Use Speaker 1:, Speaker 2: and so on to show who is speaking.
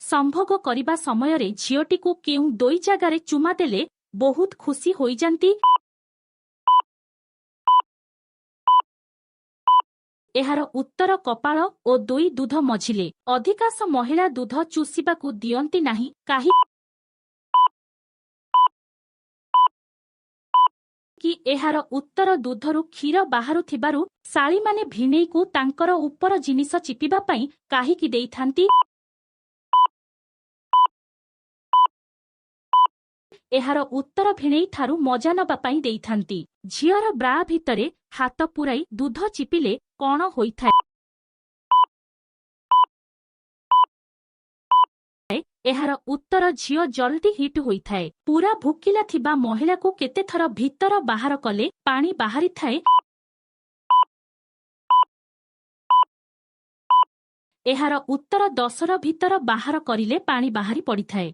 Speaker 1: ସମ୍ଭୋଗ କରିବା ସମୟରେ ଝିଅଟିକୁ କେଉଁ ଦୁଇ ଜାଗାରେ ଚୁମା ଦେଲେ ବହୁତ ଖୁସି ହୋଇଯାନ୍ତି? ଏହାର ଉତ୍ତର କପାଳ ଓ ଦୁଇ ଦୁଧ ମଝିଲେ। ଅଧିକାଂଶ ମହିଳା ଦୁଧ ଚୁଷିବାକୁ ଦିଅନ୍ତି ନାହିଁ, କାହିଁକି? ଏହାର ଉତ୍ତର ଦୁଧରୁ କ୍ଷୀର ବାହାରୁଥିବାରୁ। ଶାଳୀମାନେ ଭିଣେଇକୁ ତାଙ୍କର ଉପର ଜିନିଷ ଚିପିବା ପାଇଁ କାହିଁକି ଦେଇଥାନ୍ତି? ଏହାର ଉତ୍ତର ଭିଣେଇ ଠାରୁ ମଜା ନବା ପାଇଁ ଦେଇଥାନ୍ତି। ଝିଅର ବ୍ରା ଭିତରେ ହାତ ପୂରାଇ ଦୁଧ ଚିପିଲେ କଣ ହୋଇଥାଏ? ଏହାର ଉତ୍ତର ଝିଅ ଜଲଦି ହିଟ୍ ହୋଇଥାଏ। ପୁରା ଭୋକିଲା ଥିବା ମହିଳାକୁ କେତେଥର ଭିତର ବାହାର କଲେ ପାଣି ବାହାରିଥାଏ? ଏହାର ଉତ୍ତର 10ର ଭିତର ବାହାର କରିଲେ ପାଣି ବାହାରି ପଡ଼ିଥାଏ।